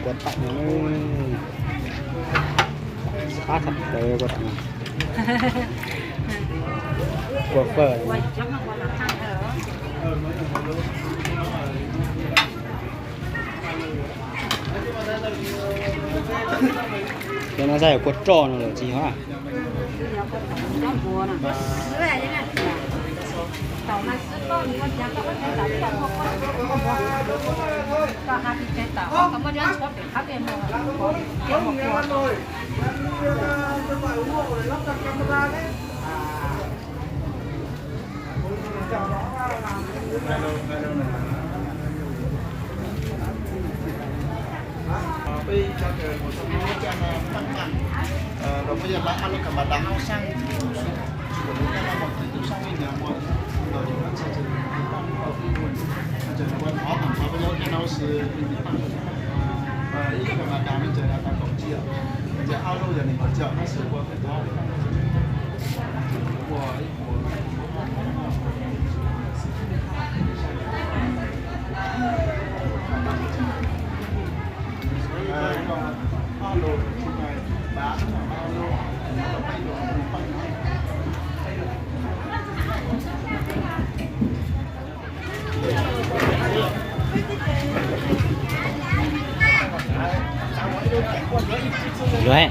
Kuv tam no, qab tshaj plaws kuv tam no. Kua fawj. Cov no xav yog kua roj no lawm tsis yog na. Luag,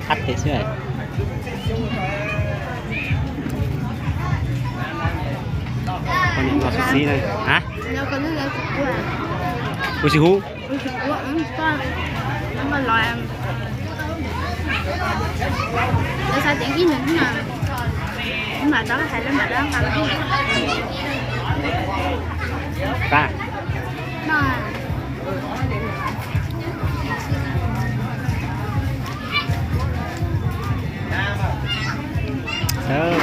qab teg xwb. Poj niam noj xib xib na. Ha? Kuv tsis hu. Pab.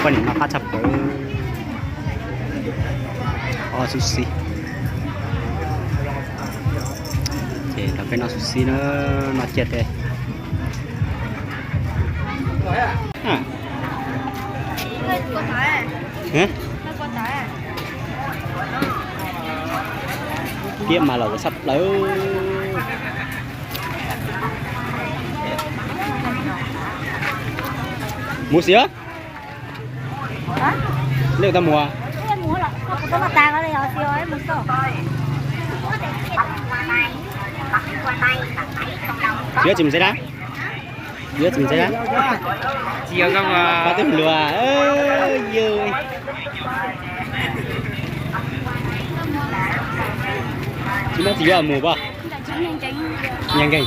Poj niam noj qab tshaj plaws. Ob xib xib. Ces los peb noj xib xib na, noj ciaj teb. Tiab mas los tshaj plaws. Mus xwb. Leej tau mus. Yuav tsis mus xwb dab? Yuav tsis mus xwb dab? Pab twb luag yws. Tsis muaj tsis yuav mus pab. Nkeeg.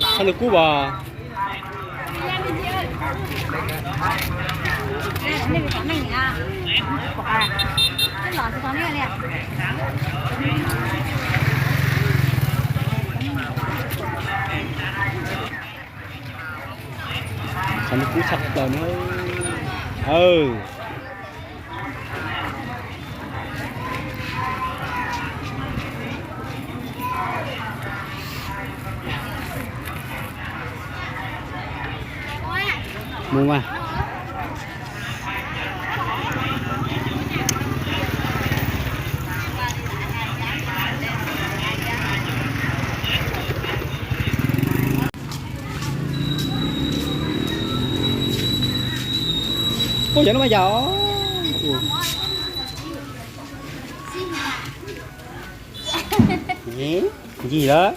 Txhob ntuj kub pab. Txhob ntuj kub tshaj plaws na. Mus mas. Ua cov no mas yog. Ncig lawm.